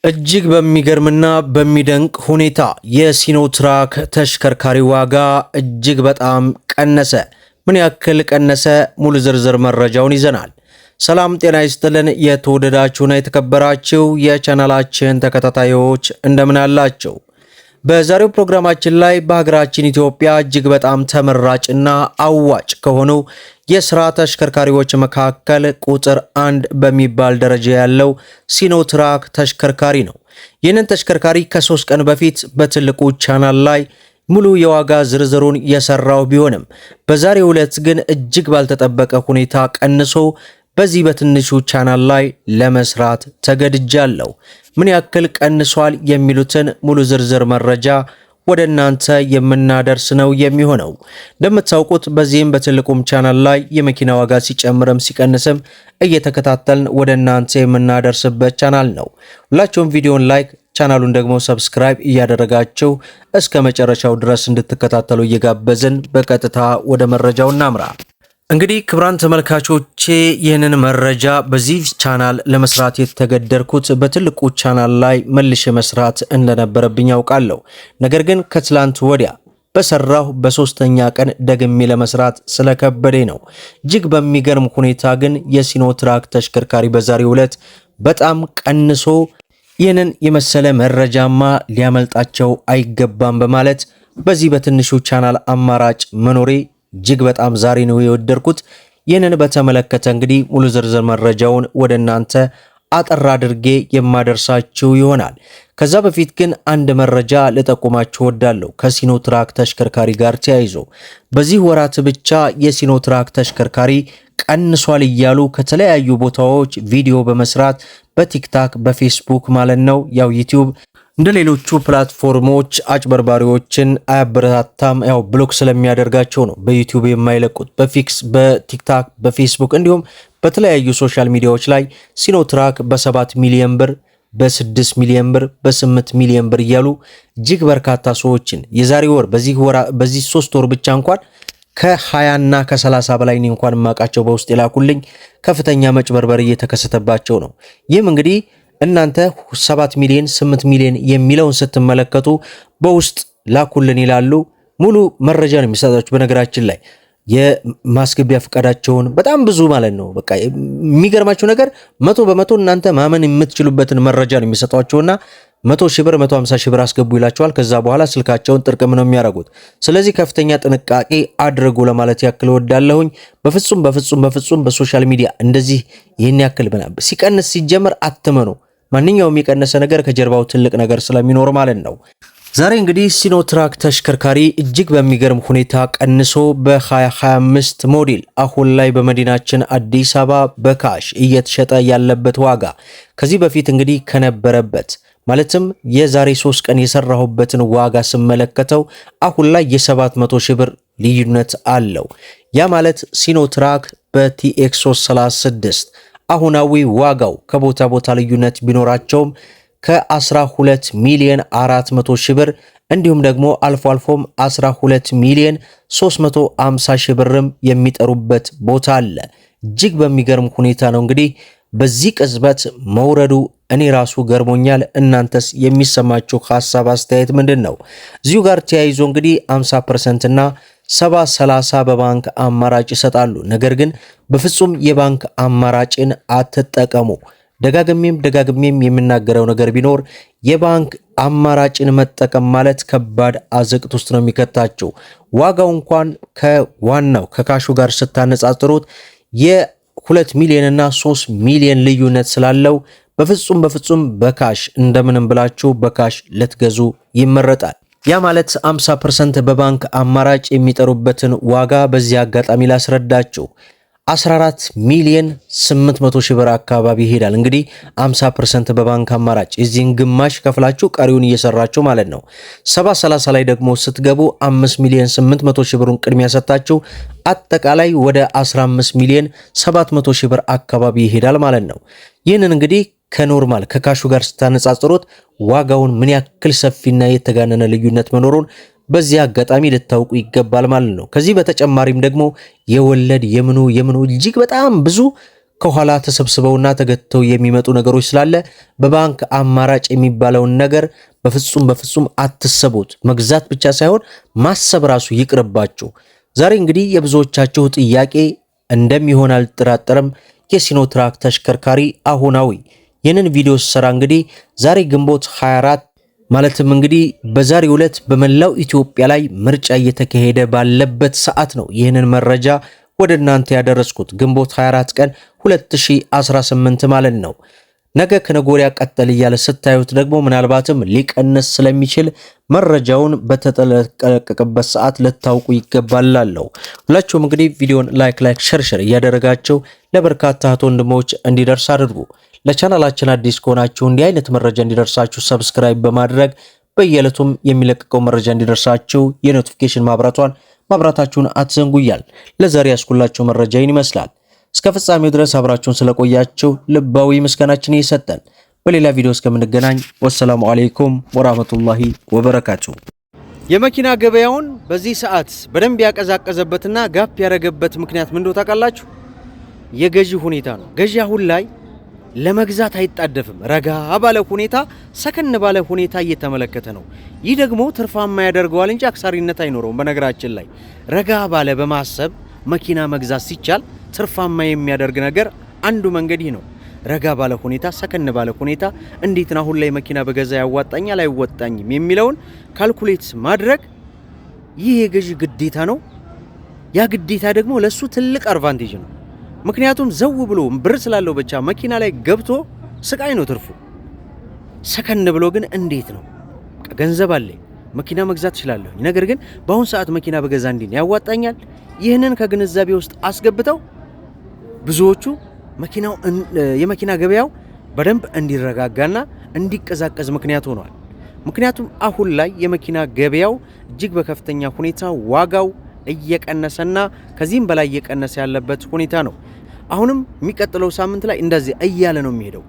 እጅግ በሚገርምና በሚደንቅ ሁኔታ የሲኖትራክ ተሽከርካሪ ዋጋ እጅግ በጣም ቀነሰ። ምን ያክል ቀነሰ? ሙሉ ዝርዝር መረጃውን ይዘናል። ሰላም ጤና ይስጥልን። የተወደዳችሁና የተከበራችሁ የቻናላችን ተከታታዮች እንደምን አላችሁ? በዛሬው ፕሮግራማችን ላይ በሀገራችን ኢትዮጵያ እጅግ በጣም ተመራጭና አዋጭ ከሆኑ የስራ ተሽከርካሪዎች መካከል ቁጥር አንድ በሚባል ደረጃ ያለው ሲኖትራክ ተሽከርካሪ ነው። ይህንን ተሽከርካሪ ከ3 ቀን በፊት በትልቁ ቻናል ላይ ሙሉ የዋጋ ዝርዝሩን የሰራው ቢሆንም በዛሬው ዕለት ግን እጅግ ባልተጠበቀ ሁኔታ ቀንሶ በዚህ በትንሹ ቻናል ላይ ለመስራት ተገድጃለሁ። ምን ያክል ቀንሷል የሚሉትን ሙሉ ዝርዝር መረጃ ወደ እናንተ የምናደርስ ነው የሚሆነው። እንደምታውቁት በዚህም በትልቁም ቻናል ላይ የመኪና ዋጋ ሲጨምርም ሲቀንስም እየተከታተልን ወደ እናንተ የምናደርስበት ቻናል ነው። ሁላችሁም ቪዲዮን like፣ ቻናሉን ደግሞ subscribe እያደረጋችሁ እስከ መጨረሻው ድረስ እንድትከታተሉ እየጋበዝን በቀጥታ ወደ መረጃው እናምራ። እንግዲህ ክቡራን ተመልካቾቼ፣ ይህንን መረጃ በዚህ ቻናል ለመስራት የተገደድኩት በትልቁ ቻናል ላይ መልሼ መስራት እንደነበረብኝ ያውቃለሁ። ነገር ግን ከትላንት ወዲያ በሰራሁ በሶስተኛ ቀን ደግሜ ለመስራት ስለከበደኝ ነው። እጅግ በሚገርም ሁኔታ ግን የሲኖትራክ ተሽከርካሪ በዛሬው ዕለት በጣም ቀንሶ ይህንን የመሰለ መረጃማ ሊያመልጣቸው አይገባም በማለት በዚህ በትንሹ ቻናል አማራጭ መኖሬ እጅግ በጣም ዛሬ ነው የወደድኩት። ይህንን በተመለከተ እንግዲህ ሙሉ ዝርዝር መረጃውን ወደ እናንተ አጠር አድርጌ የማደርሳችሁ ይሆናል። ከዛ በፊት ግን አንድ መረጃ ልጠቁማችሁ እወዳለሁ። ከሲኖትራክ ተሽከርካሪ ጋር ተያይዞ በዚህ ወራት ብቻ የሲኖትራክ ተሽከርካሪ ቀንሷል እያሉ ከተለያዩ ቦታዎች ቪዲዮ በመስራት በቲክታክ፣ በፌስቡክ ማለት ነው፣ ያው ዩቲዩብ እንደ ሌሎቹ platform ኦች አጭበርባሪዎችን አያበረታታም። ያው block ስለሚያደርጋቸው ነው በዩቲዩብ የማይለቁት። በፊክስ በቲክታክ፣ በፌስቡክ እንዲሁም በተለያዩ social media ዎች ላይ ሲኖትራክ በ7 ሚሊዮን ብር፣ በ6 ሚሊዮን ብር፣ በ8 ሚሊዮን ብር እያሉ እጅግ በርካታ ሰዎችን የዛሬ ወር በዚህ 3 ወር ብቻ እንኳን ከ20 እና ከ30 በላይ እኔ እንኳን የማውቃቸው በውስጥ የላኩልኝ ከፍተኛ መጭበርበር እየተከሰተባቸው ነው። ይህም እንግዲህ እናንተ 7 ሚሊዮን፣ 8 ሚሊዮን የሚለውን ስትመለከቱ በውስጥ ላኩልን ይላሉ። ሙሉ መረጃ ነው የሚሰጣችሁ። በነገራችን ላይ የማስገቢያ ፈቃዳቸውን በጣም ብዙ ማለት ነው። በቃ የሚገርማችሁ ነገር 100% እናንተ ማመን የምትችሉበትን መረጃ ነው የሚሰጧቸውና 100 ሺህ ብር፣ 150 ሺህ ብር አስገቡ ይላቸዋል። ከዛ በኋላ ስልካቸውን ጥርቅም ነው የሚያደርጉት። ስለዚህ ከፍተኛ ጥንቃቄ አድርጉ ለማለት ያክል እወዳለሁኝ። በፍጹም በፍጹም በፍጹም በ social media እንደዚህ ይህን ያክል ሲቀንስ ሲጀመር አትመኑ። ማንኛውም የቀነሰ ነገር ከጀርባው ትልቅ ነገር ስለሚኖር ማለት ነው። ዛሬ እንግዲህ ሲኖትራክ ተሽከርካሪ እጅግ በሚገርም ሁኔታ ቀንሶ በ2025 ሞዴል አሁን ላይ በመዲናችን አዲስ አበባ በ cash እየተሸጠ ያለበት ዋጋ ከዚህ በፊት እንግዲህ ከነበረበት፣ ማለትም የዛሬ 3 ቀን የሰራሁበትን ዋጋ ስመለከተው አሁን ላይ የ700 ሺህ ብር ልዩነት አለው። ያ ማለት ሲኖትራክ በ TX 336 አሁናዊ ዋጋው ከቦታ ቦታ ልዩነት ቢኖራቸውም ከ12 ሚሊዮን 400 ሺህ ብር እንዲሁም ደግሞ አልፎ አልፎም 12 ሚሊዮን 350 ሺህ ብርም የሚጠሩበት ቦታ አለ። እጅግ በሚገርም ሁኔታ ነው እንግዲህ በዚህ ቅጽበት መውረዱ እኔ ራሱ ገርሞኛል። እናንተስ የሚሰማችሁ ሀሳብ አስተያየት ምንድን ነው? እዚሁ ጋር ተያይዞ እንግዲህ 50% እና 70/30 በባንክ አማራጭ ይሰጣሉ። ነገር ግን በፍጹም የባንክ አማራጭን አትጠቀሙ። ደጋግሜም ደጋግሜም የምናገረው ነገር ቢኖር የባንክ አማራጭን መጠቀም ማለት ከባድ አዘቅት ውስጥ ነው የሚከታቸው። ዋጋው እንኳን ከዋናው ከ cash ኡ ጋር ስታነጻጽሩት የ2 ሚሊዮን እና 3 ሚሊዮን ልዩነት ስላለው በፍጹም በፍጹም በ cash እንደምንም ብላችሁ በ cash ልትገዙ ይመረጣል። ያ ማለት 50% በባንክ አማራጭ የሚጠሩበትን ዋጋ በዚህ አጋጣሚ ላስረዳችሁ። 14 ሚሊዮን 800 ሺህ ብር አካባቢ ይሄዳል። እንግዲህ 50% በባንክ አማራጭ የዚህን ግማሽ ከፍላችሁ ቀሪውን እየሰራችሁ ማለት ነው። 70/30 ላይ ደግሞ ስትገቡ 5 ሚሊዮን 800 ሺህ ብሩን ቅድሚያ ሰጥታችሁ አጠቃላይ ወደ 15 ሚሊዮን 700 ሺህ ብር አካባቢ ይሄዳል ማለት ነው። ይህንን እንግዲህ ከ normal ከ cash ኡ ጋር ስታነጻጽሩት ዋጋውን ምን ያክል ሰፊና የተጋነነ ልዩነት መኖሩን በዚህ አጋጣሚ ልታውቁ ይገባል ማለት ነው። ከዚህ በተጨማሪም ደግሞ የወለድ የምኑ የምኑ እጅግ በጣም ብዙ ከኋላ ተሰብስበውና ተገትተው የሚመጡ ነገሮች ስላለ በባንክ አማራጭ የሚባለውን ነገር በፍጹም በፍጹም አትሰቡት። መግዛት ብቻ ሳይሆን ማሰብ ራሱ ይቅርባችሁ። ዛሬ እንግዲህ የብዙዎቻችሁ ጥያቄ እንደሚሆን አልጠራጠርም። የሲኖትራክ ተሽከርካሪ አሁናዊ ይህንን ቪዲዮ ስሰራ እንግዲህ ዛሬ ግንቦት 24፣ ማለትም እንግዲህ በዛሬው ዕለት በመላው ኢትዮጵያ ላይ ምርጫ እየተካሄደ ባለበት ሰዓት ነው ይህንን መረጃ ወደ እናንተ ያደረስኩት፣ ግንቦት 24 ቀን 2018 ማለት ነው። ነገ ከነገ ወዲያ ቀጠል እያለ ስታዩት ደግሞ ምናልባትም ሊቀንስ ስለሚችል መረጃውን በተጠለቀቀበት ሰዓት ልታውቁ ይገባል እላለሁ። ሁላችሁም እንግዲህ ቪዲዮን like like share share እያደረጋችሁ ለበርካታ እህት ወንድሞች እንዲደርስ አድርጉ። ለቻናላችን አዲስ ከሆናችሁ እንዲህ አይነት መረጃ እንዲደርሳችሁ subscribe በማድረግ በየዕለቱም የሚለቀቀው መረጃ እንዲደርሳችሁ የ notification ማብራቷን ማብራታችሁን አትዘንጉ እያልን ለዛሬ ያስኩላችሁ መረጃ ይህን ይመስላል። እስከ ፍጻሜው ድረስ አብራችሁን ስለቆያችሁ ልባዊ ምስጋናችን እየሰጠን በሌላ ቪዲዮ እስከምንገናኝ والسلام عليكم ورحمة الله وبركاته። የመኪና ገበያውን በዚህ ሰዓት በደንብ ያቀዛቀዘበትና gap ያደረገበት ምክንያት ምን እንደሆነ ታውቃላችሁ? የገዢ ሁኔታ ነው። ገዢ አሁን ላይ ለመግዛት አይጣደፍም። ረጋ ባለ ሁኔታ፣ ሰከን ባለ ሁኔታ እየተመለከተ ነው። ይህ ደግሞ ትርፋማ ያደርገዋል እንጂ አክሳሪነት አይኖረውም። በነገራችን ላይ ረጋ ባለ በማሰብ መኪና መግዛት ሲቻል ትርፋማ የሚያደርግ ነገር አንዱ መንገድ ይህ ነው። ረጋ ባለ ሁኔታ፣ ሰከን ባለ ሁኔታ እንዴት ነው አሁን ላይ መኪና በገዛ ያዋጣኛል አይወጣኝም የሚለውን calculate ማድረግ ይህ የገዢ ግዴታ ነው። ያ ግዴታ ደግሞ ለሱ ትልቅ advantage ነው። ምክንያቱም ዘው ብሎ ብር ስላለው ብቻ መኪና ላይ ገብቶ ስቃይ ነው ትርፉ። ሰከን ብሎ ግን እንዴት ነው፣ ገንዘብ አለኝ፣ መኪና መግዛት እችላለሁ፣ ነገር ግን በአሁን ሰዓት መኪና በገዛ እንዴት ያዋጣኛል? ይህንን ከግንዛቤ ውስጥ አስገብተው ብዙዎቹ መኪናው የመኪና ገበያው በደንብ እንዲረጋጋና እንዲቀዛቀዝ ምክንያት ሆኗል። ምክንያቱም አሁን ላይ የመኪና ገበያው እጅግ በከፍተኛ ሁኔታ ዋጋው እየቀነሰና ከዚህም በላይ እየቀነሰ ያለበት ሁኔታ ነው። አሁንም የሚቀጥለው ሳምንት ላይ እንደዚህ እያለ ነው የሚሄደው።